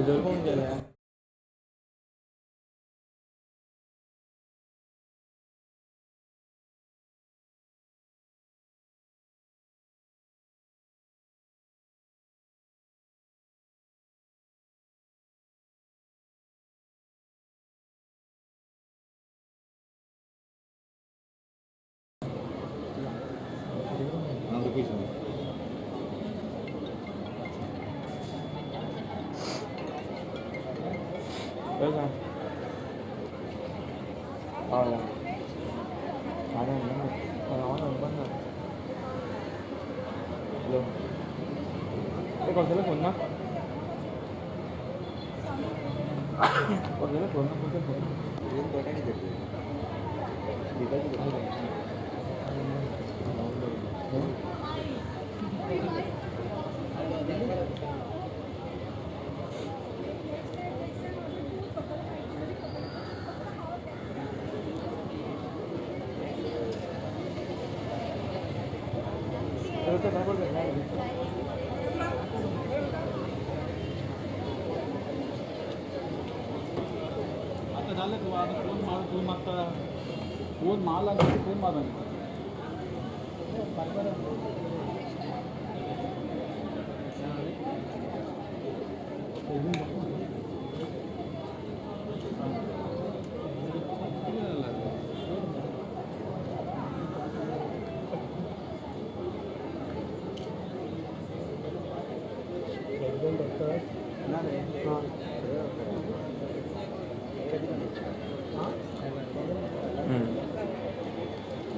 भितर कोण गेले? Phone ना, फोन ना, फोन फोन मागता, फोन मारला फोन मारला.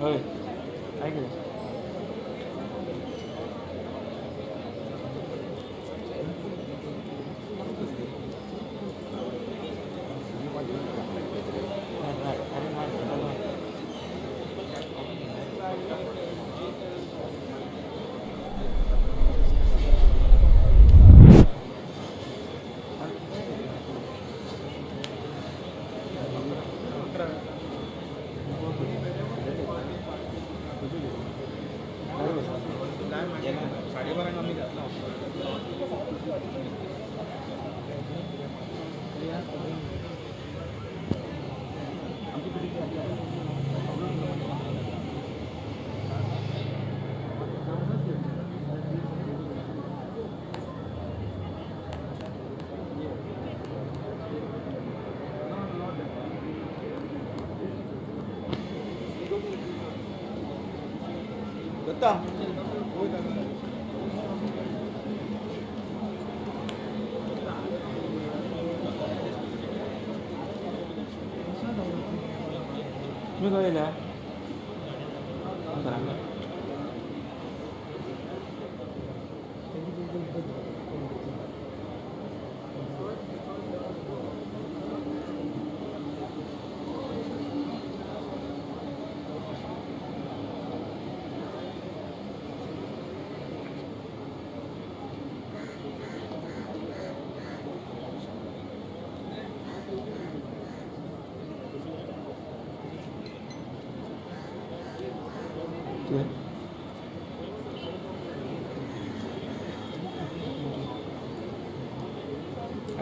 हय ऐकले. साडेबारांक आमी घातला. दत्ता तुमी खंय येयल्या?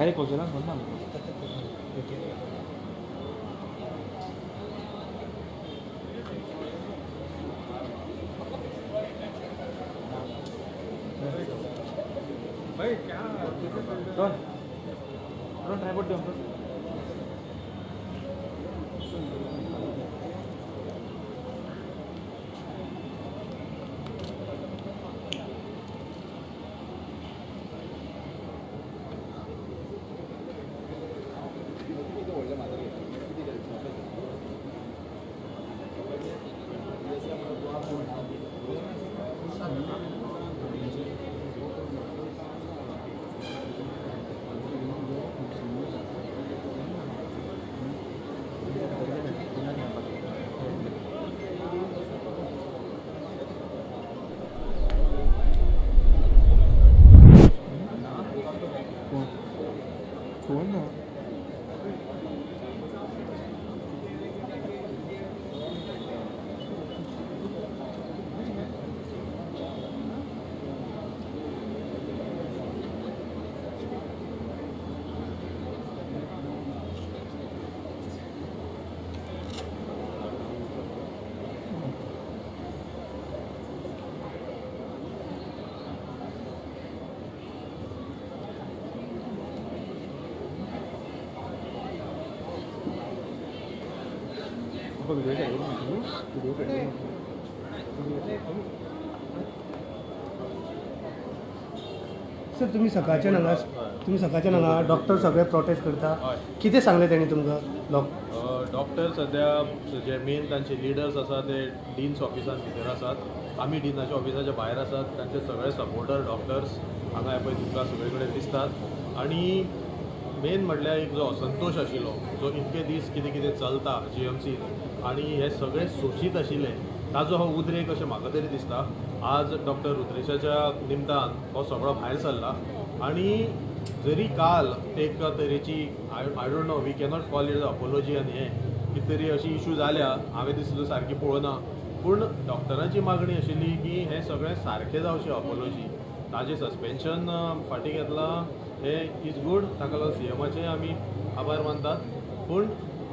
अरे कोचला फोन ना. भाई क्या दोन दोन ट्रायपॉड देऊ. व्हिडिओ. सर तुम्ही सकाळच्यान हांगा, तुम्ही सकाळच्यान हांगा डॉक्टर सगळे प्रोटेस्ट करता, कितें सांगलें तेणी तुमकां? डॉक्टर सद्या जे मेन तांचे लिडर्स आसा ते डीन्स ऑफिसान भितर आसात, आमी डिनाच्या ऑफिसाच्या भायर आसात. तांचे सगळे सपोर्टर डॉक्टर्स हांगा पळय तुमकां सगळे कडेन दिसतात. आनी मेन म्हटल्यार एक जो असंतोश आशिल्लो जो इतके दीस कितें कितें चलता जीएमसीन आनी हे सगळे सोशीत आशिल्ले ताजो हो उद्रेक अशें म्हाका तरी दिसता. आज डॉक्टर रुद्रेशाच्या निमतान हो सगळो भायर सरला. आनी जरी काल एक तरेची I don't know, we cannot call it apology आनी हें कितें तरी अशी इशू जाल्या, हांवें ती सुद्दां सारकी पळोवना, पूण डॉक्टरांची मागणी आशिल्ली की हें सगळें सारकें जावचें अपोलोजी. ताजें सस्पेन्शन फाटीं घेतलां हें is good, ताका लागून सीएमाचें आमी आभार मानतात. पूण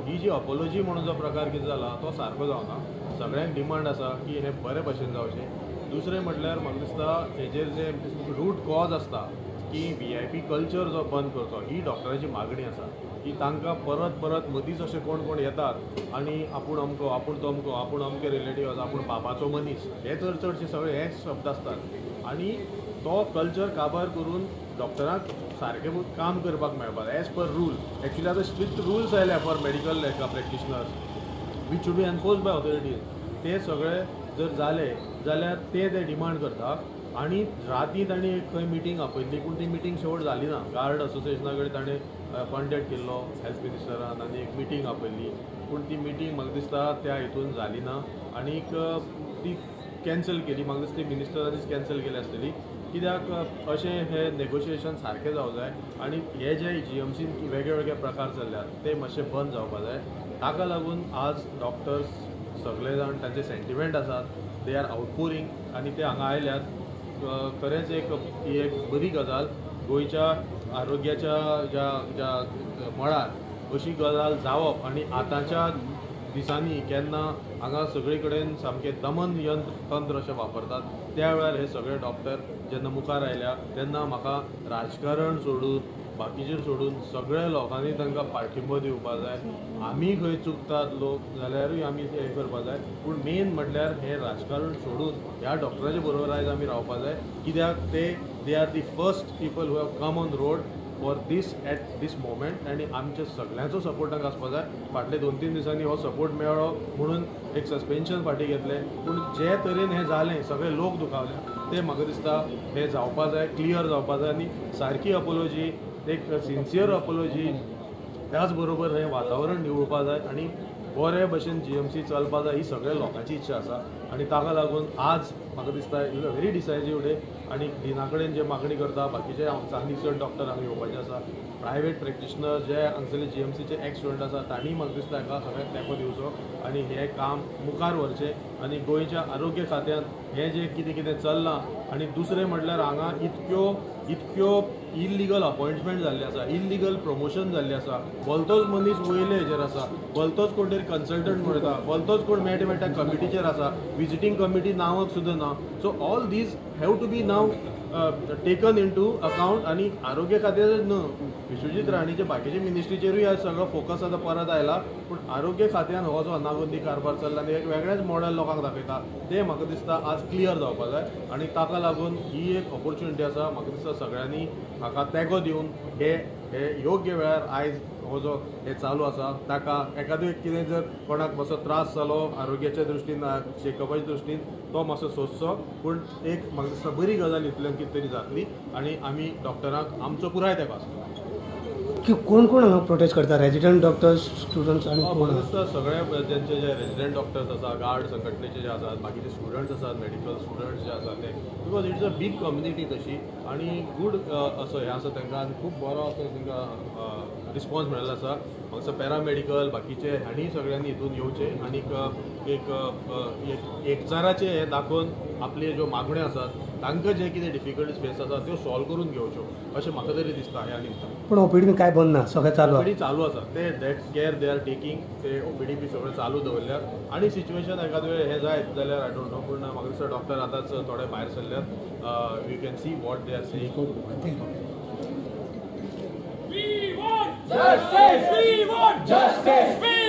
ही जी अपोलोजी म्हणून जो प्रकार कितें जाला तो सारको जावना. सगळ्यांक डिमांड आसा की हें बरे भशेन जावचें. दुसरें म्हटल्यार म्हाका दिसता हेजेर जे रूट कॉज आसता की VIP culture जो बंद करचो ही डॉक्टरांची मागणी आसा की तांकां परत परत मदींच अशे कोण कोण येतात आनी आपूण अमको, आपूण तमको, आपूण अमके रिलेटीव आसा, आपूण बाबाचो मनीस, हे चड चडशे सगळे हे शब्द आसतात. आनी तो कल्चर काबार करून डॉक्टरांक सारकें काम करपाक मेळपाक एज पर रूल. एक्चुली आतां स्ट्रिक्ट रुल्स आयल्या for medical practitioners which should be enforce by authorities. ते सगळे जर जाले जाल्यार ते ते डिमांड करता. आनी राती तांणी एक खंय मिटींग आपयल्ली, पूण ती मिटींग शेवट जाली ना. गार्ड असोसिएशना कडेन ताणें कॉन्टेक्ट केल्लो हेल्थ मिनिस्टरान आनी एक मिटींग आपयल्ली, पूण ती मिटींग म्हाका दिसता त्या हितून जाली ना आनीक ती कॅन्सल केली. म्हाका दिसता ती मिनिस्टरांनीच कॅन्सल केली आसतली, कित्याक अशें हे नेगोशिएशन सारकें जावं जाय. आनी हे जे जीएमसीन वेगळे वेगळे प्रकार चल्ल्यात ते मातशे बंद जावपा जाय. ताका लागून आज डॉक्टर्स सगळे जाण तांचे सेंटिमेंट आसात, they are आउटपोरींग आनी ते हांगा आयल्यात. खरेंच एक ही एक बरी गजाल गोंयच्या आरोग्याच्या ज्या ज्या मळार अशी गजाल जावप. आनी आतांच्या दिसांनी केन्ना हांगा सगळे कडेन सामकें दमन यंत्र तंत्र अशें वापरतात त्या वेळार हे सगळे डॉक्टर जेन्ना मुखार आयल्या तेन्ना म्हाका राजकारण सोडून बाकीचेर सोडून सगळ्या लोकांनी तांकां पाठिंबो दिवपा जाय. आमी खंय चुकतात लोक जाल्यारूय आमी हें करपा जाय, पूण मेन म्हटल्यार हें राजकारण सोडून ह्या डॉक्टराच्या बरोबर आयज आमी रावपा जाय, कित्याक ते they are the first people who have come on road for this at this moment. आनी आमच्या सगळ्यांचो सपोर्ट तांकां आसपा जाय. फाटले 2-3 दिसांनी हो सपोर्ट मेळ्ळो म्हणून एक सस्पेन्शन फाटीं घेतलें, पूण जे तरेन हें जालें सगळे लोक दुखावले ते म्हाका दिसता हें जावपा जाय, क्लियर जावपा जाय. आनी सारकी अपोलोजी, एक सिन्सियर अपोलोजी, त्याच बरोबर हें वातावरण निवळपा जाय आनी बरे भशेन जीएमसी चलपा जाय ही सगळ्या लोकांची इच्छा आसा. आनी ताका लागून आज म्हाका दिसता is a very decisive day. आनी डिना कडेन जे मागणी करता, बाकीचे आनीक चड डॉक्टर हांगा येवपाचे आसा, प्रायवेट प्रॅक्टिशनर जे हांगसरले जीएमसीचे एक्स स्टुडंट आसा तांणी म्हाका दिसता हाका सगळ्याक तेंको दिवचो आनी हें काम मुखार व्हरचें. आनी गोंयच्या आरोग्य खात्यान हें जें कितें कितें चल्लां. आनी दुसरें म्हटल्यार हांगा इतक्यो इतक्यो इल्लिगल अपॉयंटमेंट जाल्ले आसा, इल्लिगल प्रमोशन जाल्लें आसा, भलतोच मनीस वयले हेजेर आसा, भलतोच कोण तरी कन्सल्टंट म्हणटा, भलतोच कोण मेळटा मेळटा कमिटीचेर आसा, विजिटींग कमिटी नांवाक सुद्दां ना. So all these have to be now taken into account. आनी आरोग्य खात्याचें न्हू, विश्वजीत राणेचे बाकीचे मिनिस्ट्रीचेरूय आज सगळो फोकस आतां परत आयला, पूण आरोग्य खात्यान हो जो अनागोंदी कारभार चल्ला आनी एक वेगळेंच मॉडेल लोकांक दाखयता तें म्हाका दिसता आज क्लियर जावपा जाय. आनी ताका लागून ही एक ऑपॉर्च्युनिटी आसा, म्हाका दिसता सगळ्यांनी हाका तेंको दिवन हे हे योग्य वेळार आयज हो जो हे चालू आसा ताका एखादे कितें जर कोणाक मातसो त्रास जालो आरोग्याच्या दृश्टीन, चेकअपाच्या दृश्टीन, तो मातसो सोंसचो, पूण एक म्हाका दिसता बरी गजाल इतल्यान कितें तरी जातली आनी आमी डॉक्टरांक आमचो पुराय तेंको आसतलो. की कोण कोण हांगा प्रोटेस्ट करता? रेजिडंट डॉक्टर्स, स्टुडंट्स आनी कोण? म्हाका दिसता सगळे जेंचे जे रेजिडंट डॉक्टर्स आसा, गार्ड संघटनेचे जे आसात, बाकीचे स्टुडंट्स आसात, मेडिकल स्टुडंट्स जे आसात ते, because it's a big community तशी आनी गूड असो हें आसा तांकां आनी खूब बरो असो तांकां रिस्पॉन्स मेळिल्लो आसा. म्हाका दिसता पॅरामेडिकल बाकीचे हांणी सगळ्यांनी हितून येवचें आनीक एक एकचाराचें हें दाखोवन आपल्यो ज्यो मागण्यो आसात तांकां जे कितें डिफिकल्टीज फेस आसा त्यो सॉल्व करून घेवच्यो अशें म्हाका तरी दिसता ह्या निमतान. पूण ओपीडी काय बंद ना, सगळें चालू आसा? ओपीडी चालू आसा, ते that care they are taking, ते ओपीडी बी सगळें चालू दवरल्यात. आनी सिच्युएशन एखाद वेळ हें जायत जाल्यार I don't know, पूण म्हाका दिसता डॉक्टर आतांच थोडे भायर सरल्यात. You can see what they are saying. We want justice! We want justice! We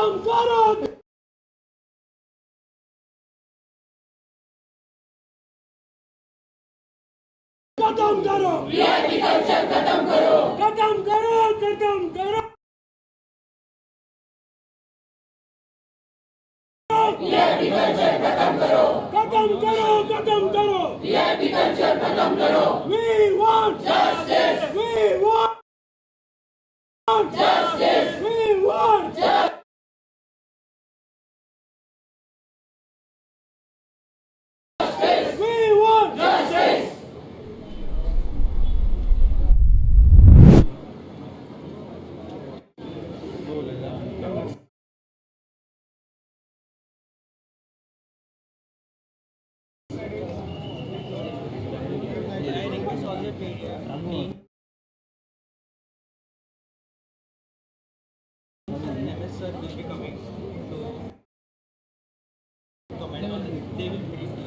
खत्म करो, खत्म करो, वीआईपी कल्चर खत्म करो, खत्म करो, खत्म करो, वीआईपी कल्चर खत्म करो, खत्म करो, खत्म करो, वीआईपी कल्चर खत्म करो। We want justice, we want justice, we want justice. We want justice.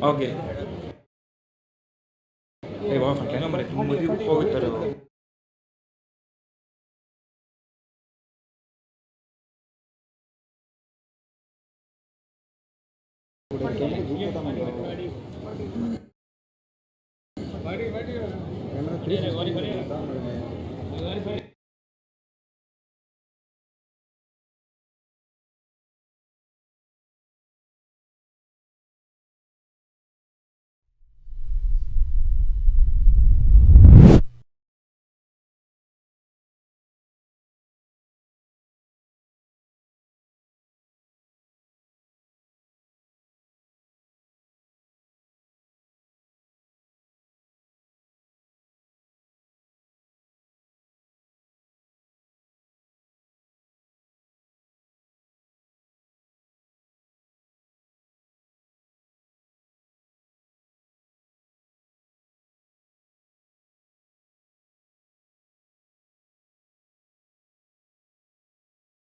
Okay. ए बाबा फाटल्यान मरे तूं मदीं वयता रे.